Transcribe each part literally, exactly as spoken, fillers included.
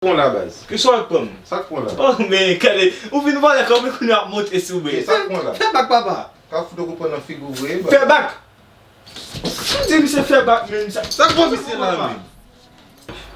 Pran la baz. Ki swa pran m? Sa k pran la? Oh, men gade, ou vin vòlè kòb mwen kounye a ap monte sou mwen. Sa k pran la? Fè bak, papa. Ka fout ou pran nan figi w vre, baz. Fè bak. M di misye fè bak, men sa. Sa k pran misye la, men?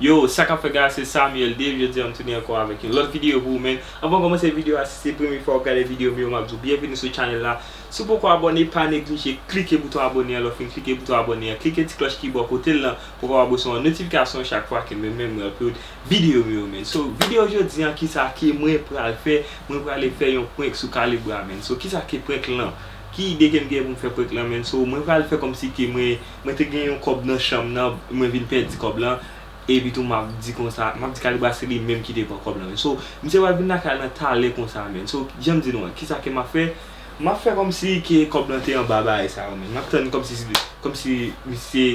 Yo, sa k ap fè, guys, se Samuel Dave. Jodi a m tounen ankò avèk yon lòt videyo pou ou, men. Anvan m kòmanse videyo a, si se premye fwa w ap gade videyo m yo, m ap di w byenveni sou channel la. Si w poko abòne, pa neglije klike bouton abòne an. Lè w fin klike bouton abòne an, klike ti klòch ki bò kote l lan pou w kapab resevwa notifikasyon chak fwa ke mwen menm mwen upload videyo m yo, men. So, videyo jodi an, kisa ke mwen pral fè? Mwen prale fè yon prank sou Kalibra, men. So, kisa ke prank lan? Ki ide ke m gen pou m fè prank lan, men? So, mwen pral fè kòmsi ke mwen, mwen te gen yon kòb nan chanm nan, mwen vin pèdi kòb lan. Epi tou, m ap di konsa, m ap di Kalibra se li menm ki te pran kòb lan, men. So, misye pral vin lakay lan talè konsa, men. So, jan m di nou an, kisa ke m ap fè? M ap fè kòmsi ke kòb lan te anba bagay sa yo, men. M ap tann kòmsi, kòmsi misye,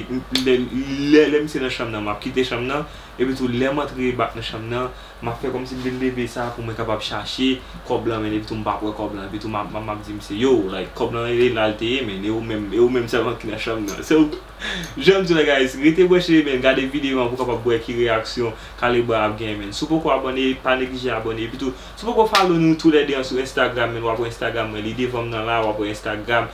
lè, lè, lè misye nan chanm nan, m ap kite chanm nan. Epi tou, lè m antre bak nan chanm nan, m ap fè kòmsi m vin leve sa pou mwen kapab chache kòb lan, men. Epi tou, m p ap wè kòb lan. Epi tou, m ap, m ap, m ap di misye, yo, like, kòb lan, e la l te ye, men. E ou menm, e ou menm sèlman ki nan chanm nan. So, jan m di w la, guys, rete branche, men, gade videyo an pou w kapab wè ki reyaksyon Kalibra ap gen, men. Si w poko abòne, pa neglije abòne. Epi tou, si w poko follow nou toulède an sou Instagram, men, w ap wè Instagram mwen, li devan m nan la, w ap wè Instagram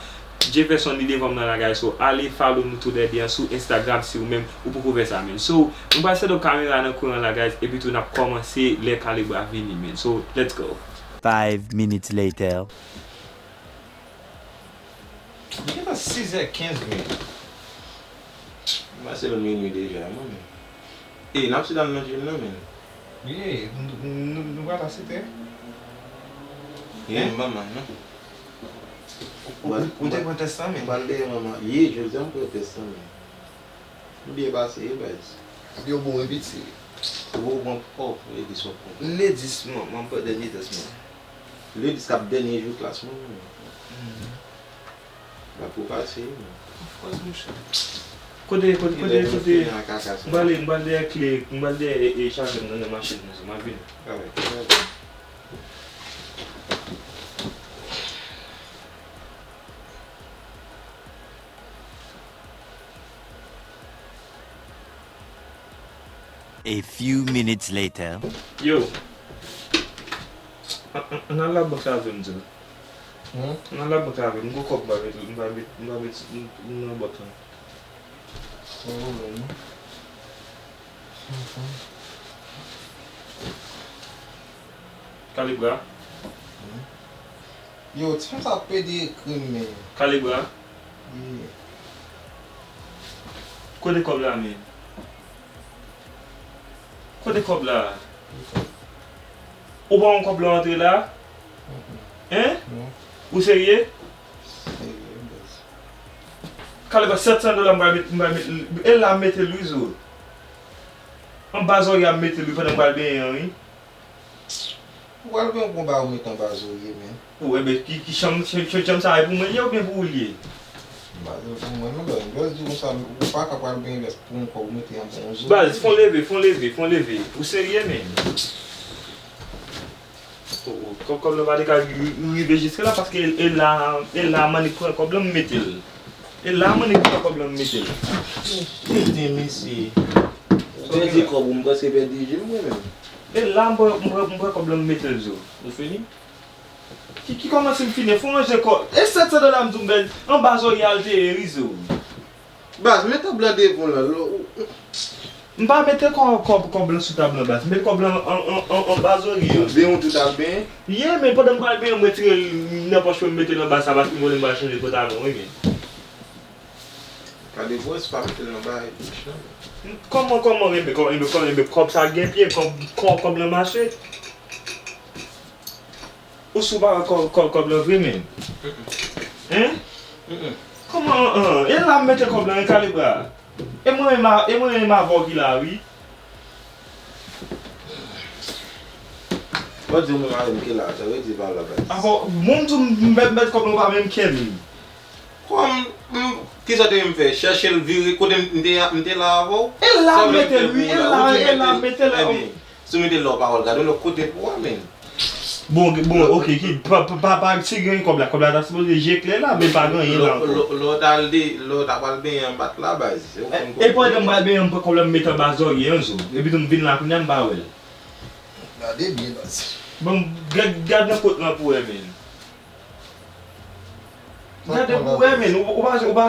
Jefferson, li devan m nan la, guys. So, ale follow nou toulède an sou Instagram si ou menm ou poko fè sa, men. So, mwen pral set up kamera nan kwen an la, guys, epi tou n ap kòmanse lè Kalibra vini, men. So, let's go. Five minutes later. Li gentan sizè kenz, men. M pase nan minui deja, mwen menm. E, n ap sot al nan gym nan, men. Wi, nou, nou, nou pral la sete. Wi, manman, non. Ou, ou, ou te pran tès lan, men? M pral dèyè manman. Ye, jodi a m pran tès lan, men. M byen pase, wi, baz. Yo bon, wi, piti. Ou bon, oh, le dis w ap pran. Le dis, mwen, mwen pran dènye tès mwen. Le dis k ap dènye jou klas mwen, men. Bak ou pase, men. Of course, monchè. Kote, kote, kote, kote? M pral, m pral dèyè kle, m pral dèyè, e, e, chajè m nan, nan machin nan, m ap vini. Alright. A few minutes later. Yo. An, an, ann al labank avè m, di l. Hmm? Ann al labank avè m. M gon kòb m va met, m va met, m va met nan bòt lan. San pwoblèm, non. Kalibra. Hmm? Yo, ti fanm sa ap pede ekri m, men. Kalibra. Wi. Kote kòb la, men? Kote kòb la? Ou pa wè kòb la antre la? Mm-mm. Hein? Non. Ou serye? Serye, baz. Kalibra, sèt san dola m pral met, m pral met, e la m mete l wi, zo. Anba zòrye a m mete l wi, pandan m pral benyen an, wi. Ou pral gen yon bagay ou mete anba zòrye, men. Ou, enben, ki, ki chanm, chanm, chanm, chanm sa a, e pou mwen l ye oubyen pou ou l ye? M pa di pou mwen, non, baz. M just di konsa, ou pa ka pral gen lès pou yon kòb ou mete anba yon zòrye. Baz, fon leve, fon leve, fon leve. Ou serye, men? Oh, oh, kòb, kòb lan pa te ka ri-, ri-, rive jiske la, paske e, e la, e la m annik pran kòb lan, m mete l. E la m annik pran kòb lan, m mete l. Putain, mesye. Ou pèdi kòb ou, m prèske pèdi je m, mwen menm. E la m pran, m pran, m pran kòb lan, m mete l, zo. Ou fini? Ki, ki kòman si m fini? Fò w ranje kò. E sèt san dola m di w m pèdi, anba zòrye a l te ye, wi, zo. Baz, men tab lan devan w lan, lo, ou, ou. M pa mete kò, kò, kòb lan sou tab lan, baz. M mete kòb lan an, an, an, anba zòrye an. Ou benyen, ou tou t al benyen? Ye, men pandan m pral benyen, m retire l nan pòch mwen, m mete l anba sa, paske m konnen m pral chanje pantalon, wi, men. Gade, bwès, pa mete l nan bagay bouch lan, men. Kòman, kòman, enben, kòman, enben, kòman, enben, kòb sa gen pye, kòb, kò, kòb lan mache? Ou si w pa wè kò, kò, kòb lan vre, men? Hein? Kòman, an? E la m mete kòb lan, e Kalibra. E mwen menm a, e mwen menm avè w ki la, wi. Mwen di w menm avè m ki la, sa vle di pa la, baz. Avè w, bon, m di w m mèt, mèt kòb lan, w pa menm kè m. Kòm, m, kisa w te vle m fè? Chèche l vire kote m, m te, m te la avè w? E la m mete l, wi, e la, e la m mete l. Ebyen, si w mete l la, w pa wè l, gade yon lòt kote pou wè, men. Bon, bon, ok, ki, pa, pa, pa, pa, si gen kòb la, kòb la ta sipoze je klè la, men pa gen anyen la ankò. Lè, lè, lè w t al de, lè w t ap al benyen anba t la, baz. E, e pandan m pral benyen, m pran kòb la, m mete anba zòrye an, zo. Epi tou m vin la kounye a, m pa wè l. Gade byen baz. Bon, gad, gad nan kont lan pou wè, men. Gade pou wè, men. Ou, ou pa, ou pa,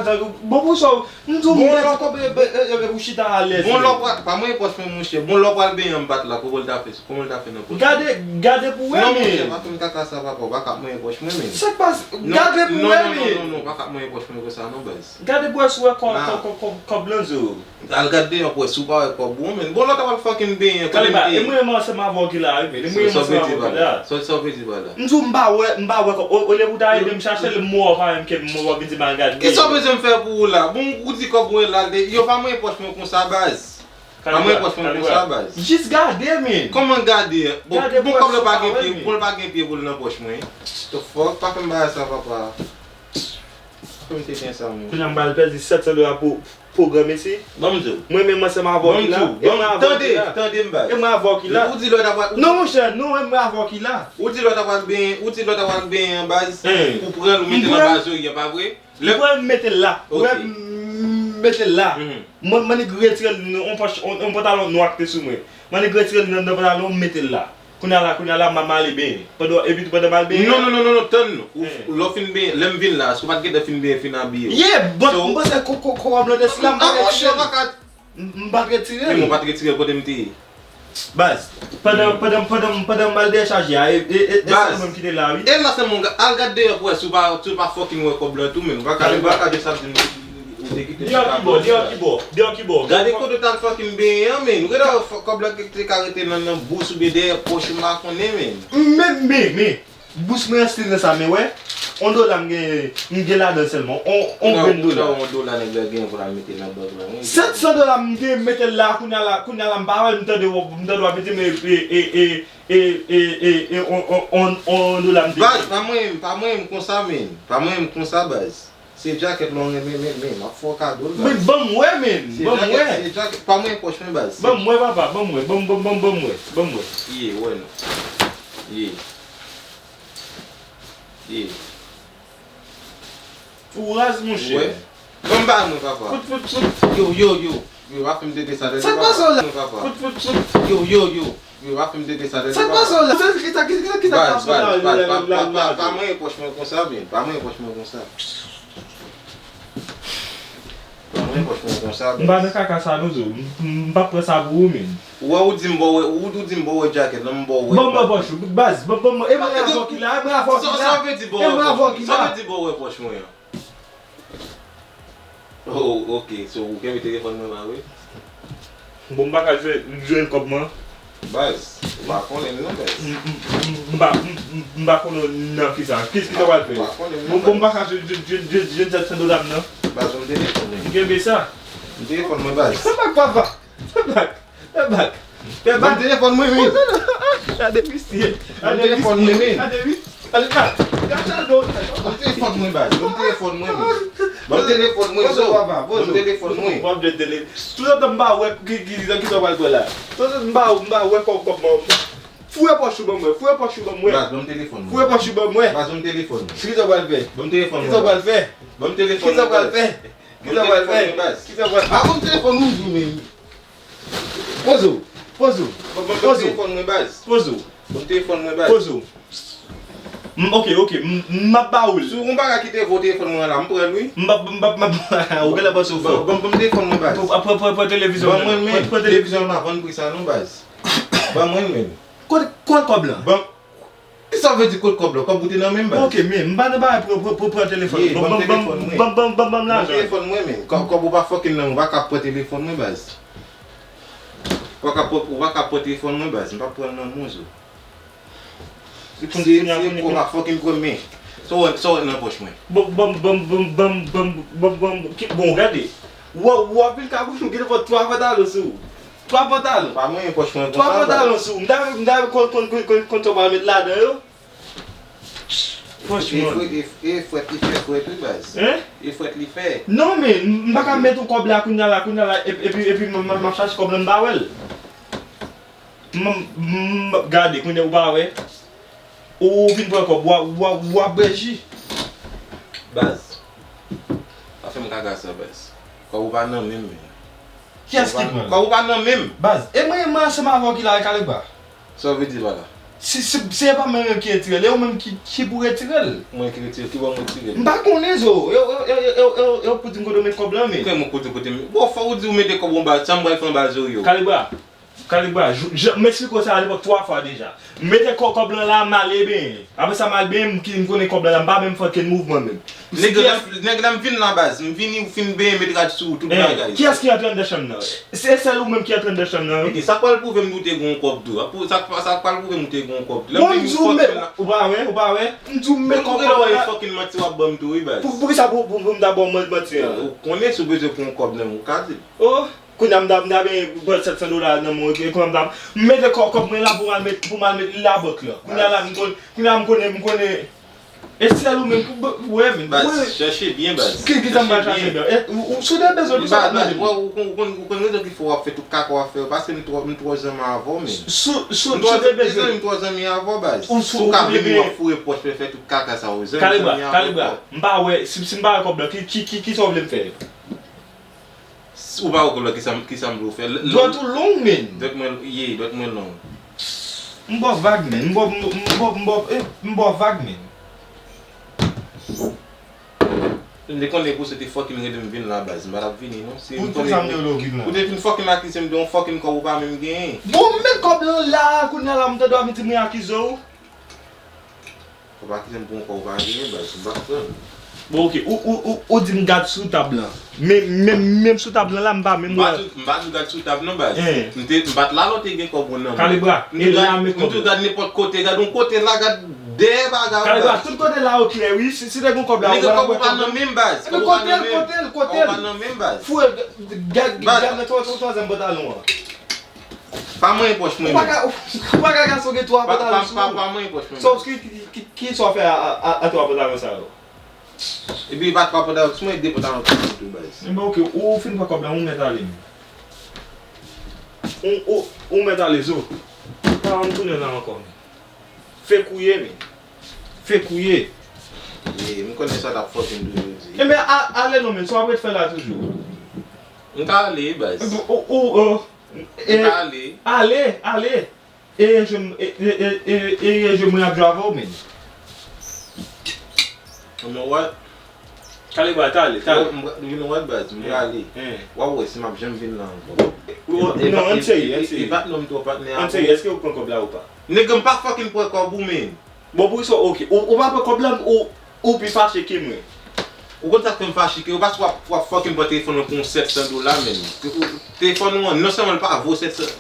bon, pou sa, m di w, bon, lòt kòb, e, e, e, e, ou chita alèz. Bon, lòt pa, pa mwen pòch mwen, monchè. Bon, lòt pral benyen an bat la, kòman l ta fè, kòman l ta fè nan pòch? Gade, gade pou wè, men. Non, monchè, pa fè m kaka sa, papa, ou pa ka mwen pòch mwen, men. Sa k pase? Gade pou wè, men. Non, non, non, non, pa ka mwen pòch mwen konsa, non, baz. Gade pou wè si w wè kòb, kòb, kòb, kòb, kòb lan, zo. Al gad deyò pou wè si w pa wè kòb ou, men. Bon, lòt ap al fucking benyen, kote m te ye? E mwen menm ansanm avè w ki la, wi, men. E mwen menm ansanm avè w ki la. Sa w vle di pa la? M di w m pa wè, m pa wè kòb. O, olye pou w ta ede m chache l, m wè w pa menm ke m wè w vin di m al gade. Kisa w bezwen m fè pou ou la? Bon, ou di kòb mwen la, yo pa mwen pòch mwen konsa, baz. Pa mwen pòch mwen konsa, baz. Jis gade, men. Kòman gade? Bon, bon, kòb la pa gen pye, bon, l pa gen pye pou l nan pòch mwen. The fuck, pa fè m bagay sa, papa. Kòm te gen sa, men. Kounye a m pral pèdi sèt san dola pou, pou granmesi. Ban m di w. Mwen menm ansanm avè w ki la. E mwen avè w ki la. Tande, tande m, baz. E mwen avè w ki la. Ou di lòt ap al. Non, monchè, non, e mwen avè w ki la. Ou di lòt ap al benyen, ou di lòt ap al benyen an, baz. Ou pran l, ou mete l anba zorye, pa vre? M pran l, m mete l la. Ou wè, m mete l la. Mwen, mwen retire l, yon pòch, yon, yon pantalon nwa ki te sou mwen. Mwen retire l nan, nan pantalon, m mete l la. Kounye a la, kounye a la, m, m ale benyen. Pandan, epi tou pandan m al benyen. Non, non, non, non, non, tann. Ou, lè w fin benyen, lè m vin la, si w pa t gentan fin benyen, fin abiye w. Yeah, but m panse ko, ko, kòb lan te sou la, m pa retire l. M, m pa t retire l. Men mwen pa t retire l kote m te ye. Baz, pandan, pandan, pandan, pandan m al dechaje a, e, e, e, e se mwen menm ki te la, wi. E la sèlman, al gad deyò pou wè si w pa, si w pa fucking wè kòb lan tou, men. Ou pa ka, ou pa ka jis ap di m ou te kite chita bò. Deyò ki bò, deyò ki bò, deyò ki bò. Gade kote w t al fucking benyen an, men. Ou genlè wè kòb lan te ka rete nan, nan bous oubyen dèyè pòch, m pa konnen, men. Men, men, men, bous mwen an still nan sa, men wè, yon dola m gen, m gen ladan l sèlman, yon, yon grenn dola. Yon dola nèg la gen pou l al mete nan bank la, wi. Sèt san dola m te mete l la, kounye a la, kounye a la, m pa wè l, m tande w, m tande w ap mete, men, e, e, e, e, e, e, on, on, on, on dola m te. Baz, pa mwen, pa mwen menm konsa, men. Pa mwen menm konsa, baz. Se djakèt la w renmen, men, men, m ap fè w kado l, baz. Men ban m wè, men, ban m wè. Se djakèt, se djakèt, pa mwen pòch mwen, baz. Ban m wè, papa, ban m wè, ban m, ban m, ban m, ban m wè, ban m wè. Ye, wè non. Ye. Ye. Ou raz, monchè. Wè. Ban m ba mwen, papa. Fout, fout, fout. Yo, yo, yo. Yo, pa fè m tete sa tande, papa. Sa k pase w la? Papa. Fout, fout, fout. Yo, yo, yo. Yo, pa fè m tete sa tande, papa. Sa k pase w la? Sa ki sa, ki sa, ki sa k pase w la? Baz, baz, baz, pa, pa, pa, pa mwen pòch mwen konsa, men. Pa mwen pòch mwen konsa. Pa mwen pòch mwen konsa, baz. M pa nan kaka sa non, zo. M, m, m p ap pran sa pou ou, men. Ou wè, ou di m ba w, ou, ou di m ba w djakèt lan, m ba w. Ban m pòch ou, baz, ban, ban m, e mwen avè w ki la, e mwen avè w ki la. Sa, sa vle di ba w pòch mwen? Sa vle di ba w pòch mwen an? Oh, ok, so ou kenbe telefòn mwen pa vre? Bon, m pa ka jwenn, jwenn kòb mwen. Baz, ou pa konnen m non, baz. M, m, m, m pa, m, m, m pa konnen nan kisa. Kisa, kisa w pral fè? Ou pa konnen m non, baz. Bon, bon, m pa ka jwenn, jwenn, jwenn, jwenn sèt san dola m nan. Baz, ban m telefòn mwen. M kenbe sa. M telefòn mwen, baz. Sa bak, papa. Sa bak. Fè bak. Fè bak. Ban m telefòn mwen, men. Gade misye. Ban m telefòn mwen, men. Gade misye. Gade, gade, gade, gade. Ban m telefòn mwen, baz. Ban m telefòn mwen, men. Ban m telefòn mwen, zo. Ban m telefòn mwen. W ap jwenn tele. Toutan m pa wè ki, ki, ki, ki sa w pral fè la. Toutan m pa, m pa wè kòb, kòb, kòb. Fouye pòch ou ban mwen. Fouye pòch ou ban mwen. Baz, ban m telefòn mwen. Fouye pòch ou ban mwen. Baz, ban m telefòn mwen. Ki sa w pral fè? Ban m telefòn mwen. Ki sa w pral fè? Ban m telefòn mwen, baz. Ki sa w pral fè? Ki sa w pral fè? Ah, ban m telefòn mwen, men. Poze w. Poze w. Ban m telefòn mwen, baz. Poze w. Ban m telefòn mwen, baz. Poze w. M, ok, ok, m, m ap ba ou l. Si w gon bagay ki te vo telefòn mwen la, m pran l, wi. M ap, m ap, m ap, ou genlè panse w fò. Ban, ban, ban m telefòn mwen, baz. Pran, pran, pran, pran televizyon. Ban mwen l, men. Televizyon an pa vann pri sa non, baz. Ban mwen l, men. Kote, kote kòb lan? Ban. Kisa w vle di kot kòb la? Kòb ou te nan men m, baz? Ok, men, m pa nan bagay pou, pou, pou pran telefòn. Ye, ban m telefòn mwen. Ban, ban, ban, ban m lajan. Ban m telefòn mwen, men. Kòb, kòb ou pa fucking nan men w, ou pa ka pran telefòn mwen, baz. Ou pa ka pran, ou pa ka pran telefòn mwen, baz. M p ap pran l nan men w, zo. Se, se, se kòb ou pa fucking pran, men. Sa w wè, sa w wè nan pòch mwen? Ban, ban, ban, ban, ban, ban, ban, ban, ki, bon, gade. W, w ap vin ka pou gen twa pantalon sou ou. Twa pantalon. Pa mwen pòch mwen konsa, baz. Twa pantalon sou ou. M ta, m ta konn, konn, konn, konn, konn sa w pral met ladan yo. Franchman. E frèt, e, e frèt li fè, frèt wi, baz. Hein? E frèt li fè. Non, men, m, m pa ka met yon kòb la, kounye a la, kounye a la, epi, epi, epi, m, m, m ap chache kòb la, m pa wè l. M, m, m, gade, kounye a ou pa wè. Ou vin pran kòb, w a, w a, w a bwè ji. Baz. Pa fè m kaka sa, baz. Kòb ou pa nan men m, men. Kiyès ki pran l? Kòb ou pa nan men m. Baz, e mwen, mwen ansanm avè w ki la, e Kalegba. Sa w vle di pa la? Si, si, si e pa mwen menm ki retire l, e ou menm ki, ki pou retire l. Mwen ki retire l, ki bò m retire l? M pa konnen, zo. Yo, yo, yo pou di m kote w met kòb lan, men. Kè mwen kote, kote m. Bon, fò ou di ou mete kòb anba, sa m pral fè anba zo yo. Kalibra. Kalibra, jou, jan, m eksplike w sa alepòk twa fwa deja. M mete kò, kòb lan la, m ale benyen. Apre sa, m al benyen, m ki, m konnen kòb lan la, m pa menm fè okenn mouvman menm. Nèg la, nèg la, m vin la baz. M vini, ou fin benyen, met rad sou ou, tout bagay. Kiyès ki antre anndan chanm nan? Se sèl ou menm ki antre anndan chanm nan, wi. Ok, sa pral pwouve m di w te gen yon kòb tou. Sa, sa pral pwouve m ou te gen yon kòb tou. Bon, m di w, men, ou pa wè, ou pa wè? M di w, men kòb lan. Fucking manti w ap ban m tou, wi, baz. Pou, poukisa pou, pou, pou m ta ba w man-, manti an? Ou konnen si w bezwen pran yon kòb nan men w, ou ka di l. Oh, kounye a m ta, m ta benyen pran sèt san dola nan men w, e kounye a m ta, m mete kò, kòb mwen la pou m al met, pou m al met li labank lan. Kounye a la, m konn, kounye a m konnen, m konnen. E sèl ou menm, ou, ou, wè, men, baz, chèche byen, baz. Ki, ki sa m pral chache byen? E, ou, ou, si w te bezwen pou sa, w ap mande m. Ou, ou konn, ou konn rezon ki fè w ap fè tout kaka w ap fè yo, paske m twò, m twò zanmi avè w, men. Si, si, si w te bezwen. M twò zanmi avè w, baz. Si w ka vle vin ap foure pòch, fè, fè tout kaka sa yo, zanmi, zanmi avè w. Kalibra, Kalibra, m pa wè, si, si m pa wè kòb lan, ki, ki, ki, ki sa w vle m fè? Ou pa wè kòb la, kisa, kisa m vle w fè? Dwèt ou long, men. Dwèt mwen, ye, dwèt mwen long. M ba w vag, men. M ba w, m ba w, m ba w, eh, m ba w vag, men. M te konnen pou se te fucking rele m vin la, baz. M pa t ap vini, non. Si m konnen pou, pou te vin fucking akize m de yon fucking kòb ou pa menm genyen. Bon, men kòb lan la, kounye a la, m tande w ap di mwen akize w. Ou pa kite m pou yon kò ou pa genyen, baz, m pa konprann. Bon, ok, ou, ou, ou, ou di m gad sou tab lan. Men, men, menm sou tab lan la, m pa menm wè. M pa di w gad sou tab non, baz. M te, m pa t la lè w te gen kòb ou nan men. Kalibra, e la men kòb lan. M di w gad nenpòt kote, gad yon kote la, gad dèyè bagay ou, baz. Kalibra, tout kote la yo klè, wi. Si, si te gen kòb la, ou pa nan men kòb lan. Kote l, kote l, kote l. Foure, gad, gad nan twa, twa, twazyèm pantalon an. Pa manyen pòch mwen menm. Ou pa ka, ou pa ka gason gen twa pantalon sou ou. Pa manyen pòch mwen menm. Sa w, ki, ki, ki, ki sa w fè a, a, a twa pantalon sa yo? Epi pa twa pantalon, sou mwen de pantalon tou, tou, baz. Enben, ok, ou fin pran kòb la, ou mèt ale, men. Ou, ou, ou mèt ale, zo. Pa ann tounen la ankò, men. Fek ou ye, men. Fek ou ye. Ye, m konnen sa w t ap fucking toujou di. Enben, a, ale non, men, sa w ap ret fè la toujou? M ka ale, baz. Ou, ou, ou, E, ale. Ale, ale. E, e, je, e, e, e, e, e, je mwen ap jwe avè w, men. You know what? Kalibra, t ale, t ale. You know what, baz? M prale. W ap wè si m ap janm vin la ankò. Non, ann serye, ann serye. E pa t non m twò patnè avè w. Ann serye, èske ou pran kòb la ou pa? Nèg, m pa fucking pran kòb ou, men. Bon, pou sa, ok. Ou, ou pa pran kòb la, ou, ou pi fache ke mwen. Ou konn sa k fè m fache ke ou, paske w ap, w ap fucking pran telefòn mwen pou yon sèt san dola, men. Ou, telefòn ou an, non sèlman l pa vo sèt san,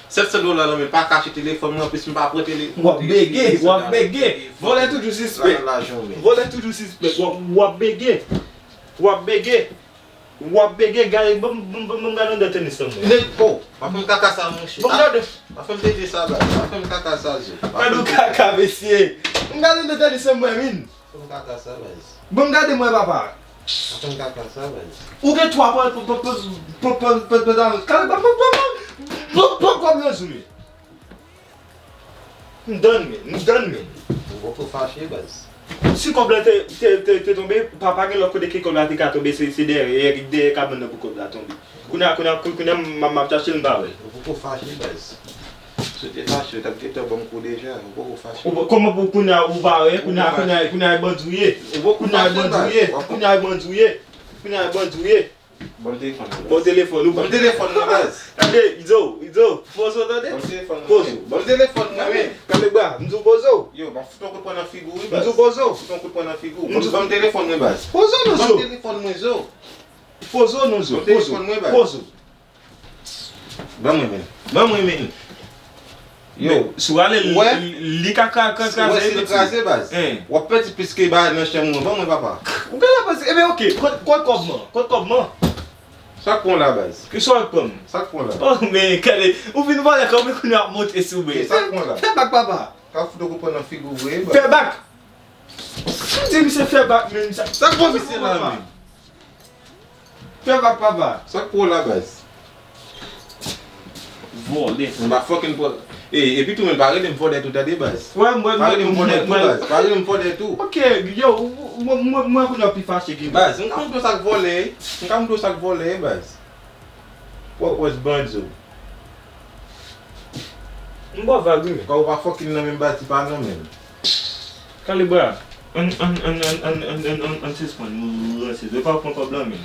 sèt san dola la, men pa kache telefòn mwen, anplis m pa pran tele-, w ap bege, w ap bege. Vòlè toujou sispèk. Vòlè toujou sispèk. W ap, w ap bege. W ap bege. W ap bege, gade, ban m, ban m, ban m, ban m gade anndan tenis lan mwen. Nèg, oh, pa fè m kaka sa, monchè. Ban m gade. Pa fè m pete sa, baz. Pa fè m kaka sa, zo. Gade yon kaka, mesye. M gade anndan tenis lan mwen, min. Pa fè m kaka sa, baz. Ban m gade mwen, papa. Pa fè m kaka sa, baz. Ou gen twa pantalon, pantalon, pantalon. Kale, ban m, ban m, ban m kòb nan zo li. M done, men. M done, men. Ou poko fache, baz. Si kòb la te, te, te, te tonbe, pa, pa gen lòt kote ke kòb la te ka tonbe, se, se dèyè, dèyè kabann nan pou kòb la tonbe. Kounye a, kounye a, kounye a, m, m ap chache l, m pa wè l. Ou poko fache, baz. Si w te fache, ou t ap gentan ban m kou deja. Ou poko fache. Ou, kòman pou kounye a, ou pa wè? Kounye a, kounye a, kounye a, e bandi w ye. Kounye a, e bandi w ye. Kounye a, e bandi w ye. Kounye a, e bandi w ye. Ban m telefòn mwen, baz. Ban m telefòn ou, ban m telefòn mwen, baz. Tande, Izo, Izo, poze w, tande. Ban m telefòn mwen. Poze w. Ban m telefòn mwen, men. Kalibra, m di w poze w. Yo, m ap fout yon kout pwen nan figi w, wi, baz. M di w poze w. M ap fout yon kout pwen nan figi w. M di w ban m telefòn mwen, baz. Poze w non, Zo. Ban m telefòn mwen, Zo. Poze w non, Zo. Ban m telefòn mwen, baz. Poze w. Ban mwen, men. Ban mwen, men. Yo, si w ale, li ka kraze, kraze, baz. W ap pèdi plis ke bagay nan chanm mwen. Ban mwen, papa. Ou genlè panse, ebyen, ok, kot, kot kòb mwen? Kot kòb mwen? Sa k pran w la, baz? Kisa w ap pran m? Sa k pran w la? Oh, men, gade, ou vin vòlè kòb mwen, kounye a w ap monte sou mwen. Sa k pran w la? Fè bak, papa. Ka fout ou konprann nan figi w vre, baz. Fè bak. M di misye fè bak, men. Sa k pran misye la, men? Fè bak, papa. Sa k pran w la, baz? Vòlè. M pa fucking pran. E, epi tou, men, pa rele m vòlè tou, tande, baz. Wè, m wè, pa rele m vòlè tou, baz. Pa rele m vòlè tou. Ok, yo, mwen, mwen, mwen, kounye a pi fache ke. Baz, m ka montre w sa k vòlè. M ka montre w sa k vòlè, baz. Pwòpòs bandi w. M ba w vag wi men. Kòb ou pa fucking nan men m, baz, li pa nan men m. Kalibra, ann, ann, ann sispann ranse. Ou pa pran kòb lan men.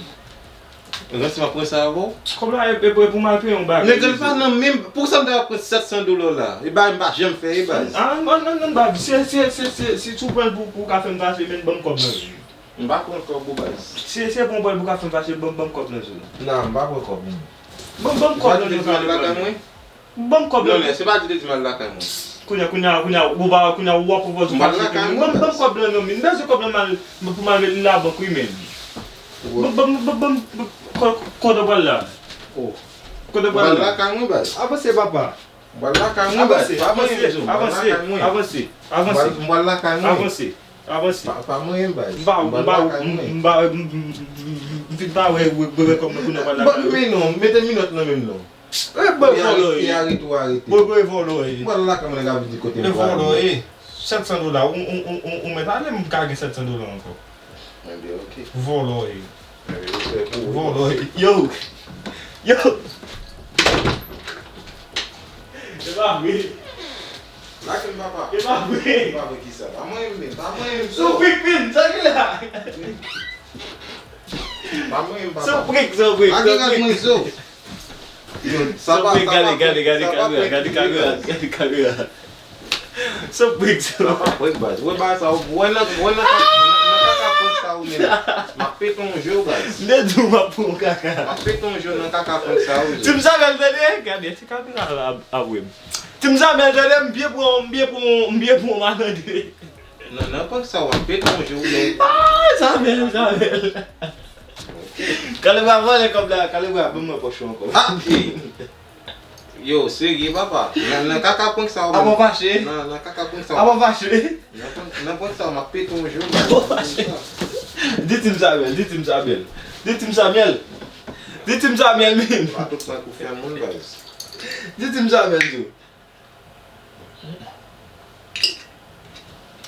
Ranse m ap pran sa avè w? Kòb la e, e, e pou m al peye yon bagay. Nèg, li pa nan men m. Poukisa m ta pran sèt san dola w la? E bagay m pa janm fè, e baz. Ann, ann, ann, ann, baz, se, se, se, se, si, si w pran l pou, pou w ka fè m fache, men ban m kòb lan. M pa pran kòb ou, baz. Se, se pou w pran l pou w ka fè m fache, ban, ban m kòb lan, sou. Non, m pa pran kòb ou. Ban, ban m kòb lan, non, Kalibra. Ban m kòb lan. Non, se pa di te di m al lakay mwen. Kounye a, kounye a, kounye a, ou pa, kounye a, ou ap pwopoze m fache. M al lakay mwen, baz. Ban m kòb lan non, men. M bezwen kòb lan mal, pou m al met li labank wi, men. Ban m, ban m, ban m, ban m, kote w pral la? Oh. Kote w pral la? M al lakay mwen, baz. Avanse, papa. M al lakay mwen, baz. Avanse, avanse, avanse, avanse, avanse. M al lakay mwen. Avanse, avanse. Pa, pa mwen, baz. M pa, m pa, m, m pa, m, m, m, m fin pa wè, wè, wè, wè kòb mwen kounye a m al lakay mwen. Men non, mete minòt nan men m non. E bò vòlò ye. Arete, arete, arete. Bò, bò vòlò ye. Mwen la kòm nèg ap di kote m pral. E vòlò ye. Sèt san dola, ou, ou, ou, ou, ou mèt ale m ka gen sèt san dola ankò. Enben, ok. Vòlò ye. Enben, respè pou ou. Vòlò ye. Yo! Yo! E pa vre. Lage m, papa. E pa vre. E pa vre kisa? Pa mwen menm, pa mwen menm. Sou pik, men, sa ki la? Pa mwen menm, papa. Sou pik, sou pik, sou pik. Lage gaz mwen, zo. Yo, sa pa, sa pa prank, gade, gade, gade kamera, gade kamera, gade kamera. Sa prank, sa. Sa pa prank, baz. Wè bagay sa, wè nan, wè nan, nan, nan kaka prank sa ou menm. M ap pete yon je w, baz. M te di w m ap pran yon kaka. M ap pete yon je w nan kaka prank sa ou, zo. Ti m sa bèl tande, gade, ti kamera la ap, ap wè m. Ti m sa bèl tande, m byen pran, m byen pran, m byen pran malandre. Nan, nan prank sa w ap pete yon je w, men. Ah, sa bèl, sa bèl. Kalibra vòlè kòb la, Kalibra, ban mwen pòch ou ankò. Ah, ey. Yo, serye, papa. Nan, nan kaka prank sa w. Apa w fache? Nan, nan kaka prank sa w. Apa w fache? Nan prank, nan prank sa w, m ap pete yon je w. Apa w fache? Di Team Samuel, di Team Samuel. Di Team Samuel. Di Team Samuel, men. Pa tout prank ou fè moun, baz. Di Team Samuel, tou.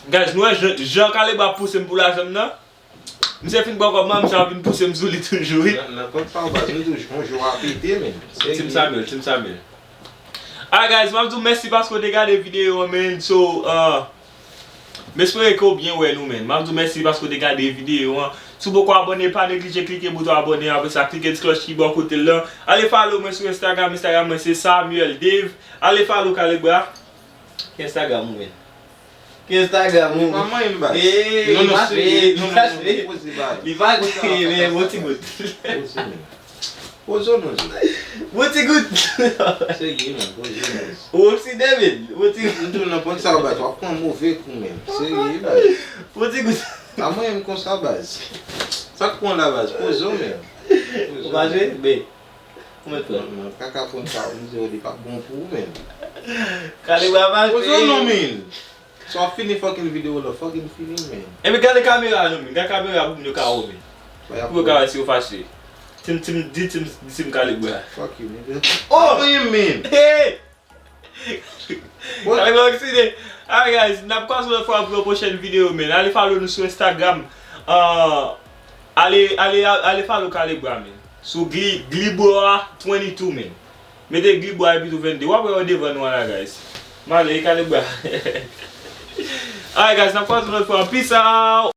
Guys, nou wè jan, jan Kalibra ap pouse m pou lajan m nan? Misye fin pran kòb mwen, misye ap vin pouse m sou li toujou, wi. Nan, nan prank sa w, baz, nou toujou, yon jou a pete, men. Team Samuel, Team Samuel. Alright, guys, m ap di w mèsi paske w te gade videyo an, men. So, uh, m espere ke w byen wè nou, men. M ap di w mèsi paske w te gade videyo an. Si w poko abòne, pa neglije klike bouton abòne, apre sa, klike ti klòch ki bò kote l lan. Ale follow mwen sou Instagram, Instagram mwen se Samuel Dave. Ale follow Kalibra. Ki Instagram ou, men? Ki Instagram ou? Li pa manyen m, baz. Ee, non, li non, fache, serye, li non, non, fache. Non, poze, baz. Li fache, men bon ti gout. Poze, men. Poze w non, zo. Bon ti gout. Serye, men, poze w non. Ou obside, men. Bon ti gout. M di w nan prank sa, baz, w ap pran move kou, men. Serye, baz. Bon ti gout. Pa manyen m konsa, baz. Sa k pran w la, baz? Poze w, men. Poze w. Ou fache? Ben. Ou mèt pran. Non, non, kaka prank sa, m di w, li p ap bon pou ou, men. Kalibra fache. Poze w non, men. So ap fini fucking videyo la, fucking fini, men. Epi gade kamera a non, men. Gade kamera a pou moun yo ka wè, men. Pou yo ka wè si yo fache. Team, team, di Team, di Team Kalibra. Fuck you, nigga. Oh! Anyen, men. Hey! Kalibra okside. Alright, guys, n ap kwaze yon lòt fwa pou yon pwochèn videyo, men. Ale follow nou sou Instagram. Ah, ale, ale, ale follow Kalibra, men. Sou Gli, Glibra twenty-two, men. Mete Glibra epi tou vennde. W ap wè yo devan nou an la, guys. M ale, e Kalibra. Alright, guys, n ap kwaze yon lòt fwa. Peace out!